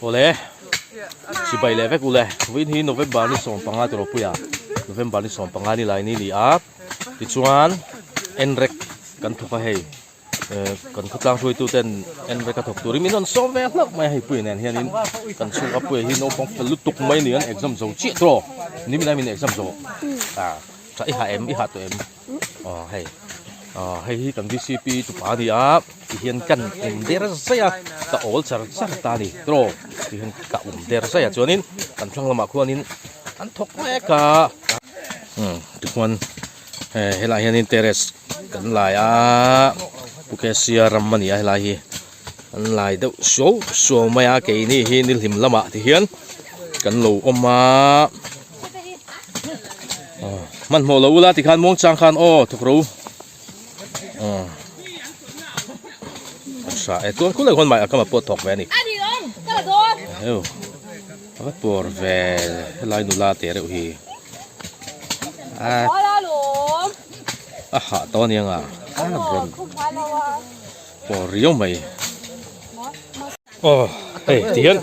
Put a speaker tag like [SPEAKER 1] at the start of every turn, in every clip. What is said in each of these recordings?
[SPEAKER 1] Awle chibai leh vek ule vawiin hi November ni 15 tih ropui a November ni 15 ni lai ni ni a tichuan enrek kan thawk a hei eh kan khawtlang hruaitu ten enrek a thawk turin min rawn sawm ve hlauh mai a hei puia nen hianin kan chhungka puia hi naupang fel lutuk mai a ni an exam zo chiah tawh nimin a min exam zo a tha i hah em i hah tawh em. Aw hei aw hei hi kan vcp tupa a ni a tihian kan um der zai a ka awl char char ta a ni tiraw tihian ka um der zai a chuanin kan thlang lamah khuanin an thawk mek a umm tikhuan hei helaiah hianin terrace kan lai a pu K_C a ram a ni a helai hi an lai deuh suau suau mai a keini hi ni hlim lamah tihian kan lo awm a. Hmanhmawh lo ula tikhan muangchang khan aw thawk ro tha e tuan khulai khawn mai a kama pawh thawk ve a ni heu a va pawr ve helai nula te reuh hi a a hah tawh aniang a a rawn pawr riau mai. Aw hei ti hian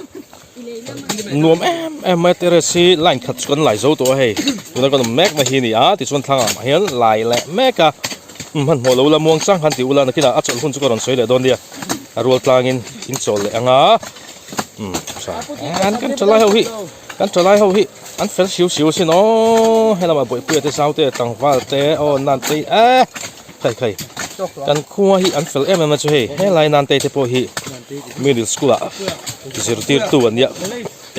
[SPEAKER 1] nuam em em mai terrace hi line khat chu kan lai zo tawh a hei tuna kan awm mek na hi a ni a tichuan thlang ah hian lai leh mek a hmanhmawh lo la muang chang khan ti ula nakinah a chawlh hun chu ka rawn sawi leh dawn nia a rual tlangin in chawl leh anga umm tha an kan tha lai ho hi kan tha lai ho hi an fel siu siu asin aw helamah bawihpuia te zau te tlangval te aw nan te eh. Khai khai kan khua hi an fel em em a chu hei helai nan te te pawh hi middle school ah zirtirtu an nia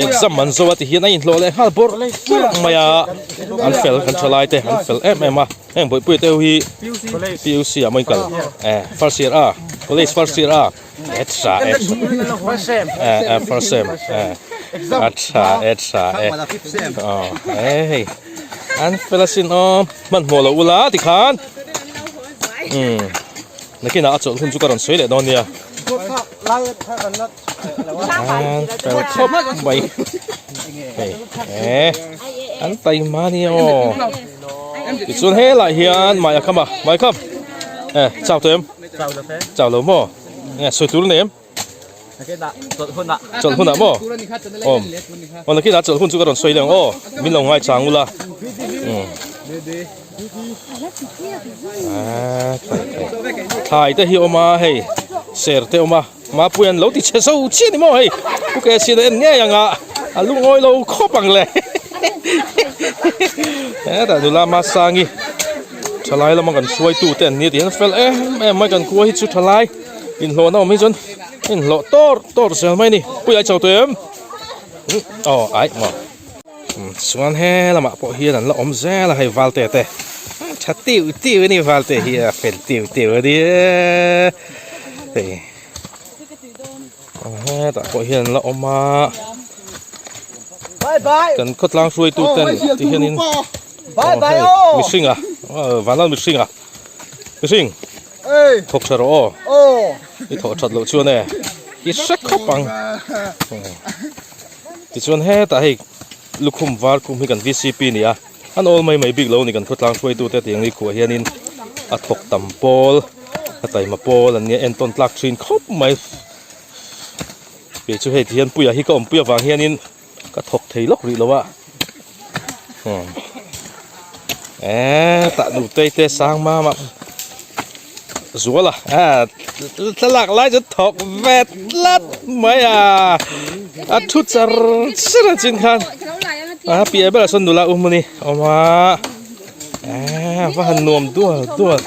[SPEAKER 1] exam an zo a ti hian a inhlawh leh nghal bawrh bawrh mai a an fel kan tha lai te an fel em em a heng bawihpuia te ho hi PUC ah maw in kal eh first year a college first year a e tha e eh eh first sem eh a tha e tha e aw hei an fel asin aw. Hmanhmawh lo ula tikhan umm nakinah a chawlh hun chu ka rawn sawi leh dawn nia an fel khawp mai hei eh an taima nia aw tichuan helaiah hian mai a kham a mai kham eh chau tawh em chau lo maw nge sawi tur a nei em. Chawlh hunah maw? Awm. Aw nakinah chawlh hun chu ka rawn sawi leh ang aw. Min lo ngai chang ula. Umm. Thlai te hi awm a hei ser te awm a Mapui an lo ti chhe zo chiah ni maw hei Pu Kesian a en ngei ang a a lungawi lo khawp ang le hetah nula Masangi thalai lama kan hruaitu te an nia tih hian fel em em mai kan khua hi chu thalai. Inhlawhna awm hi chuan inhlawh tawr tawr zel mai a ni pui ai chho tawh em aw ai maw chuan he lamah pawh hian an la awm zel a hei valte te tha tiu tiu a ni valte hi a fel tiu tiu a ni e hei hetah pawh hian an la awm a kan khawtlang hruaitu ten ti hianin aw hei mihring a vanlal mihring a mihring. Thawk tha rawh aw. I thawh that loh chuan e i hre khawp ang. Tichuan hetah hei lukhum var khum hi kan VCP a ni a, an awl mai mai bik lo a ni kan khawtlang hruaitute tiang ni khuah hianin a thawk tam pawl a taima pawl an nia entawn tlak thin khawp mai. Kei chu hei tihian puia hi ka awmpui avang hianin Ka thawk thei lawk rih lo a. Eee tah nutei te sang mam a zual a ah thlalak lai chu thawk ve tlat mai a a thu char char a chin khan a piah berah sawn nula u hmuni a awm a eee va han nuam dual dual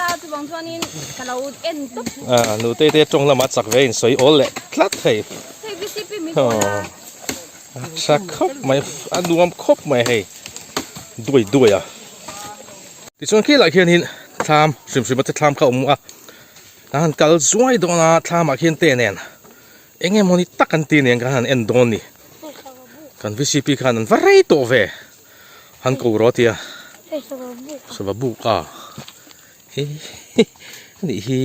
[SPEAKER 1] ah nutei te tawng lamah chak ve a insawi awl leh tlat thei. A tha khawp mai a nuam khawp mai hei duai duai a tichuan khi lah khianin thlam hrim hrim a te thlam kha a awm a an han kal zuai dawn a thlam ah khian te nen eng emawni tak an ti nen khan han en dawn a ni kan vcp khan an va rei tawh ve han ko rawh a tia sava buk a hi anih hi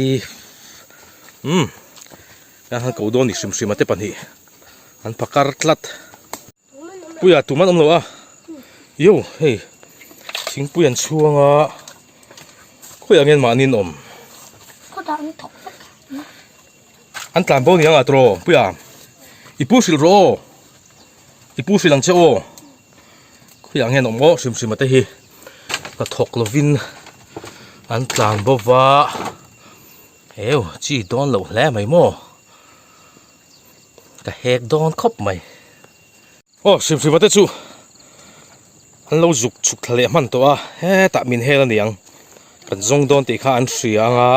[SPEAKER 1] umm an han ko dawn a ni hrim hrim a te pahnih. An phakar tlat. Puia tum an awm lo a. Yo hei thingpui an chhuang a. Khawiah nge mahni an awm? An tlan bo ni ang a tawh Puia. I pu hrilh rawh aw. I pu hrilh ang che aw. Khawiah nge an awm aw hrim hrim a te hi hnathawk lovin an tlan bo va heu chi dawn loh hle mai maw ka hek dawn khawp mai aw hrim hrim a te chu an lo zuk chhuk thla leh hman tawh a hetah min hel a ni ang kan zawng dawn tih kha an hria ang a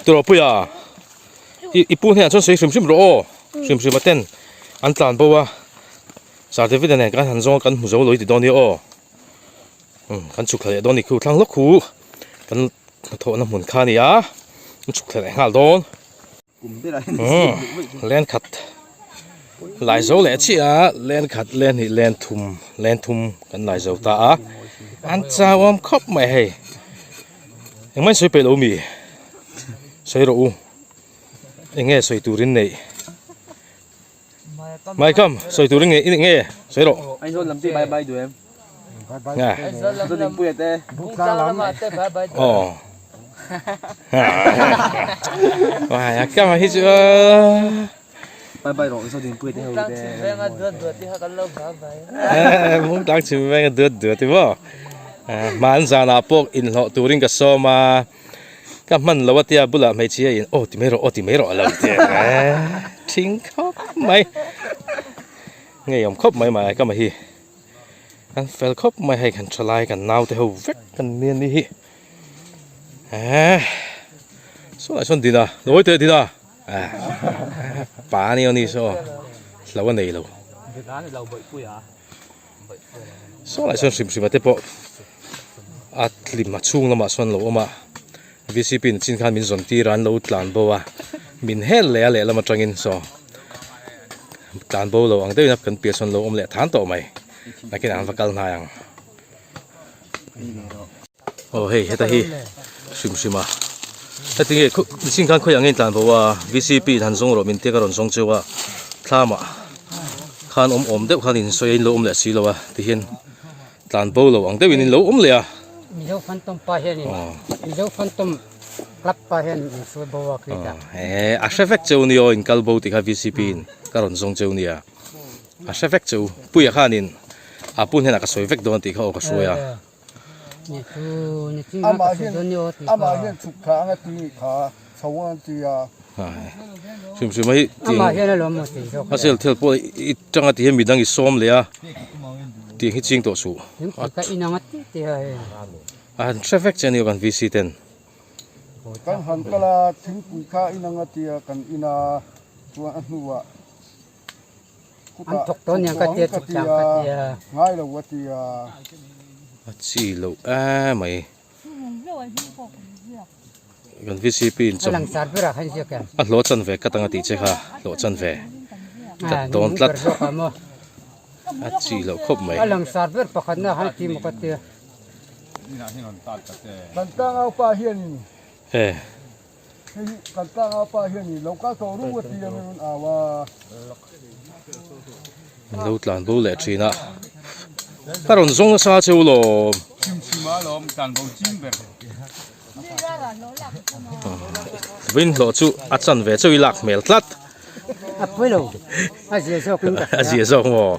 [SPEAKER 1] tiraw puia i pu hnenah chuan sawi hrim hrim rawh aw hrim hrim a ten an tlan bo a. Sir David a nen kan han zawng a kan hmu zo lo i ti dawn nia aw. Umm kan chhuk thla leh dawn ni khu thlang lawk khu kan hnathawhna hmun kha a ni a kan chhuk thla leh nghal dawn. Umm len khat lai zo leh chiah a len khat len hnih len thum len thum kan lai zo ta a an chau awm khawp mai hei engmah in sawi peih lo mi sawi rawh u eng nge sawi turin neih. Mai kam sawi turin nge nge sawi rawh.
[SPEAKER 2] Aizawl lam te bye bye duh em?
[SPEAKER 1] Nga.
[SPEAKER 2] Aizawl dingpuia te.
[SPEAKER 3] Bungtlang lamah te bye bye duh.
[SPEAKER 1] Aw. Wai a kam hi chu.
[SPEAKER 2] Bye bye rawh Aizawl dingpuia te ho te.
[SPEAKER 3] Bungtlang chhim venga duat duat ti kha kan lo bye bye.
[SPEAKER 1] Bungtlang chhim venga duat duat ti maw. Hman zanah pawh inhlawh turin ka sawm a. Ka hman lo a tia bulah hmeichhia in aw ti mai rawh aw ti mai rawh a lo ti a thing khawp mai ngeiawm khawp mai mai ka hi an fel khawp mai hei kan thalai kan naute ho vek kan nia ni hi eh saw lai sawn dina lawi teh dina ah pa a ni aw ni saw hlo a nei lo Saw lai sawn hrim hrim a te pawh a hlim a chhung lamah sawn lo awm a vcp in chin khan min zawn tir a an lo tlan bo a min hel leh a lehlam atangin saw tlan bo lo ang deuhin a kan piah sawn lo awm leh than tawh mai nakinah an va kal hnai ang aw hei heta hi hrim hrim a heti nge chin khan khawiah nge in tlan bo a vcp in han zawng rawh min tia ka rawn zawng cheu a thlamah khan awm awm deuh khan in sawi a in lo awm leh si lo a tihian tlan bo lo ang deuhin in lo awm leh a.
[SPEAKER 4] Mizo Phantom pa hianin Mizo Phantom Club pa hian min hruai bo a khi ta.
[SPEAKER 1] Eh a hre vek cheu nia aw in kal bo tih kha vcp in ka rawn zawng cheu nia a hre vek cheu Puia khanin a pu hnenah ka sawi vek dawn tih kha aw ka hruai a.
[SPEAKER 5] Amah hian amah hian chhuk thla anga ti kha chho ang ti a.
[SPEAKER 1] Hrim hrim a hi tiang a sel thel pawh i tanga ti hian midang i sawm leh a tiang hi ching tawh suh. A han hre vek che a ni aw kan VC ten.
[SPEAKER 5] Kan han kal a thingpui kha inang a tia kan in a chuan a hnuah
[SPEAKER 4] An thawk tawh aniang ka tia chuk chang ka tia.
[SPEAKER 5] Ngai lo a tia.
[SPEAKER 1] A chi loh emai. Kan VCP in
[SPEAKER 4] chawm. Langsar berah khan ziak em.
[SPEAKER 1] A hlawh chan ve ka tanga tih che kha hlawh chan ve. Ka dawn tlat. A chi loh khawp mai.
[SPEAKER 4] A langsar ber pakhat na han ti maw ka tia.
[SPEAKER 5] Kan tlangau pa hianin.
[SPEAKER 1] Eh.
[SPEAKER 5] Hei hi kan tlanga pa hian i lo kal tawh ru a ti a min rawn au a.
[SPEAKER 1] An lo tlan bo leh thin a. Ka rawn zawng nasa che u lawm.
[SPEAKER 6] Chim chim a lawm tlan bo ching ber.
[SPEAKER 1] Vin hlawh chu a chan ve chauh i lak hmel tlat.
[SPEAKER 4] A pawi lo. A zia zawk in ka hria.
[SPEAKER 1] A zia zawk maw?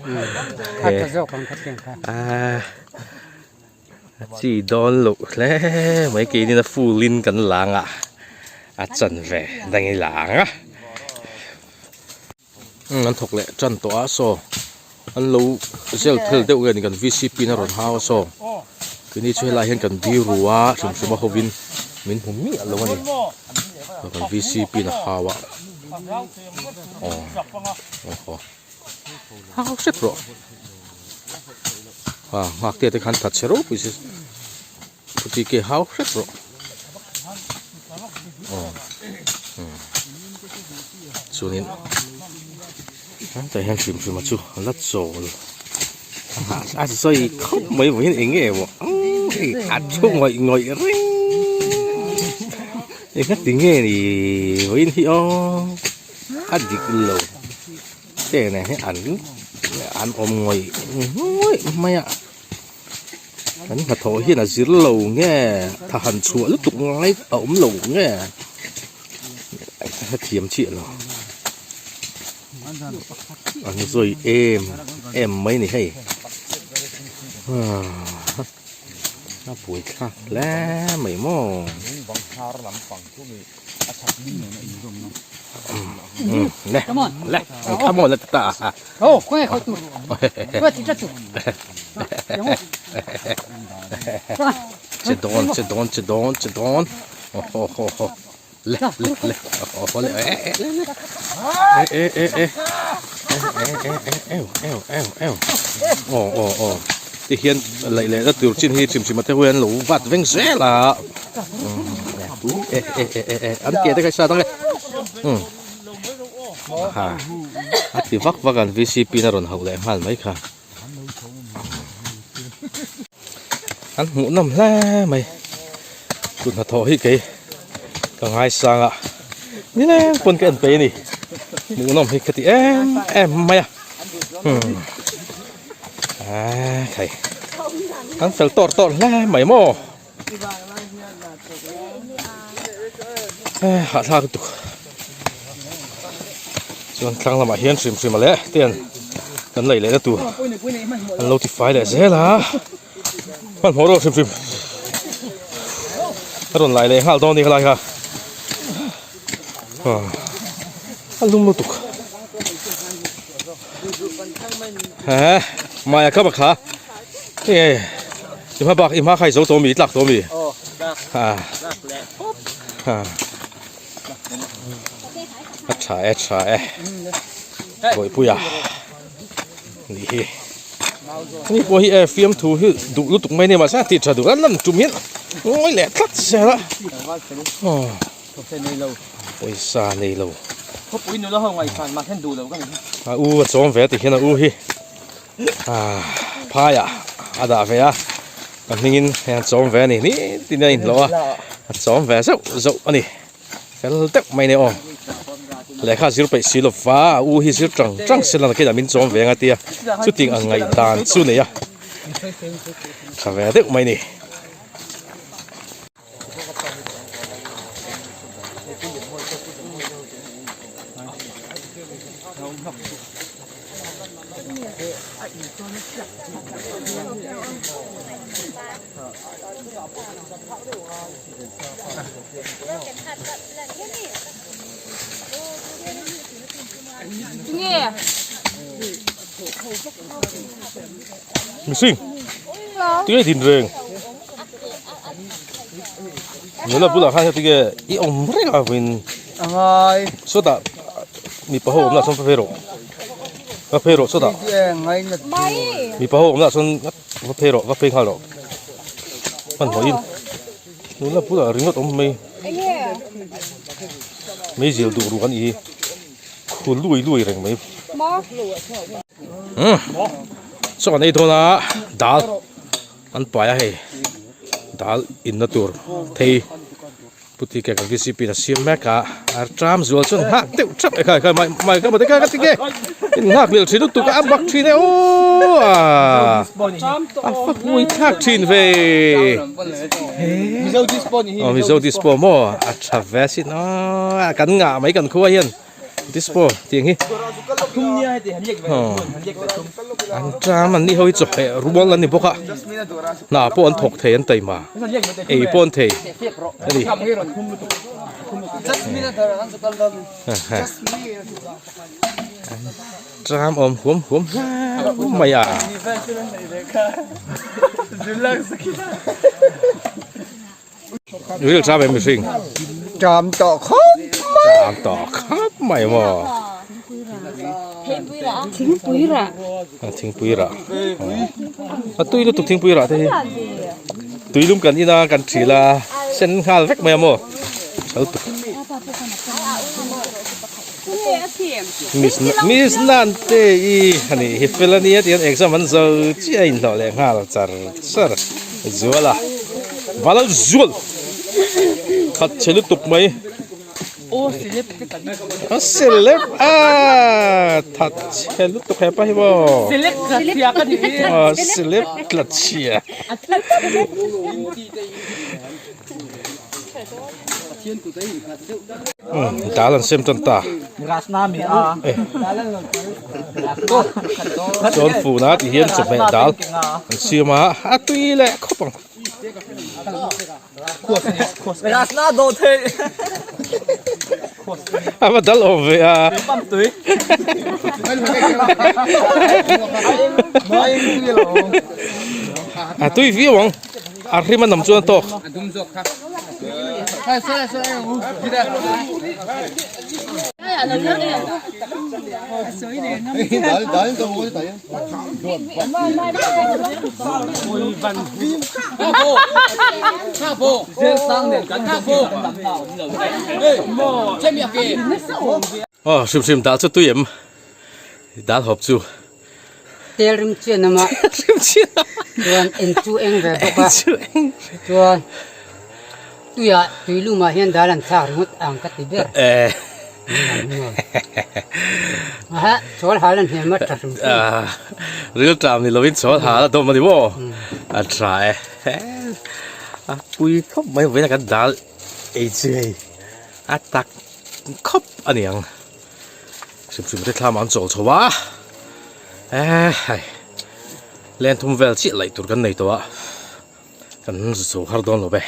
[SPEAKER 4] A tha zawk ang ka tiang kha.
[SPEAKER 1] A chi dawn loh hle mai keinin a full in kan lang a a chanve dang i lang a umm an thawk leh tan tawh a saw an lo zel phel deuh nge ni kan vcp in a rawn hau a saw keini chu helai hian kan biru a hrim hrim a hovin min hmu miah lo a ni kan vcp in a hau a aw aw hau hrep rawh. A nghakte te khan that chhe ropui si chuti ke hau hrep rawh aw chuanin hetah hian hrim hrim a chu a la chawl a sawi khawp mai vawiin eng nge maw hei a thu ngawih ngawih reng engati nge ni vawiin hi aw a dik lo. Te nen hi an an awm ngawih ngawih mai a kan hnathawh hian a zir lo nge tha han chhuah lutuk ngai a awm lo nge a thiam chiah lo an zawi em. em mai ni hei a buai thlak hle mai maw. Le le come on le ta
[SPEAKER 4] Oh, khawnge khaw tur. Khaw ti tlat tu.
[SPEAKER 1] Che dawn che dawn che dawn che dawn. Oh ho ho ho. Le le le. Oh ho le e e le le. E e e e. E e e e eu eu eu. Oh oh oh. Ti hian laih leh na tur chin hi chim chim a te ho hian lo vat veng zel a. E e e e e an ke te kha i sa dang e. Um. Ha a ti vak vak an vcp in a rawn hauh leh nghal mai kha. An hmuh nawm hle mai kut hnathawh hi kei ka ngaisang a nileng pawn ka en peih a ni hmuh nawm hi ka ti em em mai a umm aa khai an fel tawr tawr hle mai maw. Hahthlak lutuk chuan tlang lamah hian hrim hrim a leh ten kan lei lehna tur an lo tifai leh zel a hmanhmawh rawh hrim hrim a rawn lai leh nghal dawn a ni helai kha a lum lutuk he maya ka bakha e i hma bak i hma khai zo tawh mi i tlak tawh mi ha ha a tha e tha e bawihpuia ni hi ni pawh hi e fiamthu hi duh lutuk mai a ni mahse a tih tha duh a lan tum hian ngawi leh tlat zel a aw. Pawisa nei lo.
[SPEAKER 2] Khawpui nula ho ngaihsan mah hian duh lo ka ni.
[SPEAKER 1] A u a chawm ve a ti hian a u hi ah phai ah a dah ve a ka hmingin hei an chawm ve a ni ni tin a inhlawh a a chawm ve zeuh zeuh a ni fel deuh mai a ni aw lehkha zir peih si lova a u hi zir tang tang se la nakinah min chawm ve ang a tia chuting ang ngaihdan chu nei a tha ve deuh mai a ni. Mihring tinge din reng nula bulah khan tinge i awm reng a vawiin sawtah mipa ho awmna chuan va phei rawh va phei rawh sawtah mipa ho awmna chuan va phei rawh va phei nghal rawh hmanhmawhin nula bulah ringawt awm mai meizial duh ruh an i khu lui lui reng mai. Umm chaw an ei dawn a dal an pai a hei dal inna tur thei puti ke kan vcp in a siam mek a a tram zual chuan nghak deuh thap e khai khai mai mai ka mate ka tinge in nghak leh thin lutuk a a bak thin e aw a a fa pui thlak thin ve aw mizo dispo maw a tha ve asin aw kan ngah mai kan khua hian. Dispo tiang hi an ṭam an ni ho hi chawhmeh rual an ni bawk a hna pawh an thawk thei an taima ei pawh an thei a ni ṭam awm huam huam hle mai a. Ril ṭam em mihring?
[SPEAKER 5] Ṭam tawh khawp mai.
[SPEAKER 1] Ṭam tawh khawp mai maw?
[SPEAKER 7] Thingpui rah.
[SPEAKER 1] Thingpui rah. A tui lutuk thingpui rah te hi. Tui lum kan in a kan ṭhil a sen nghal vek mai a maw? Ṭha lutuk. Miss Miss Nante i ani hi fel ania tihian exam an zo chiah a inhlawh leh nghal char char zual a Valal zual khat chhe lutuk mai a celeb a that chhe lutuk hepa hi maw
[SPEAKER 3] Celeb tla chhia ka ni
[SPEAKER 1] celeb tla chhia. Dal an sem tan ta. Chuan funa tih hian chawhmeh dal an siam a, a tui leh khawp ang. A va dal awm ve a. A tui viau ang. A hrim a nam chuan a tawk. Aw hrim hrim dal chu tui em dal hawp chu.
[SPEAKER 4] Tel rim chian a mah.
[SPEAKER 1] Rim chian a mah.
[SPEAKER 4] Chuan eng chu eng ve bawk a. Chuan tuiah tui lumah hian dal an thlak ringawt ang ka ti ber. Aha chawl hal an hnem a tha hrim hrim.
[SPEAKER 1] Ril tlam ni lovin chawl hal a dawm a ni maw? A tha e. A pui khawp mai vawiin a kan dal ei chu hei a tak khawp a ni ang. Hrim hrim te thlam an chawl chho a eh hei len thum vel chiah laih tur kan nei tawh a kan zu chho har dawn lo ve.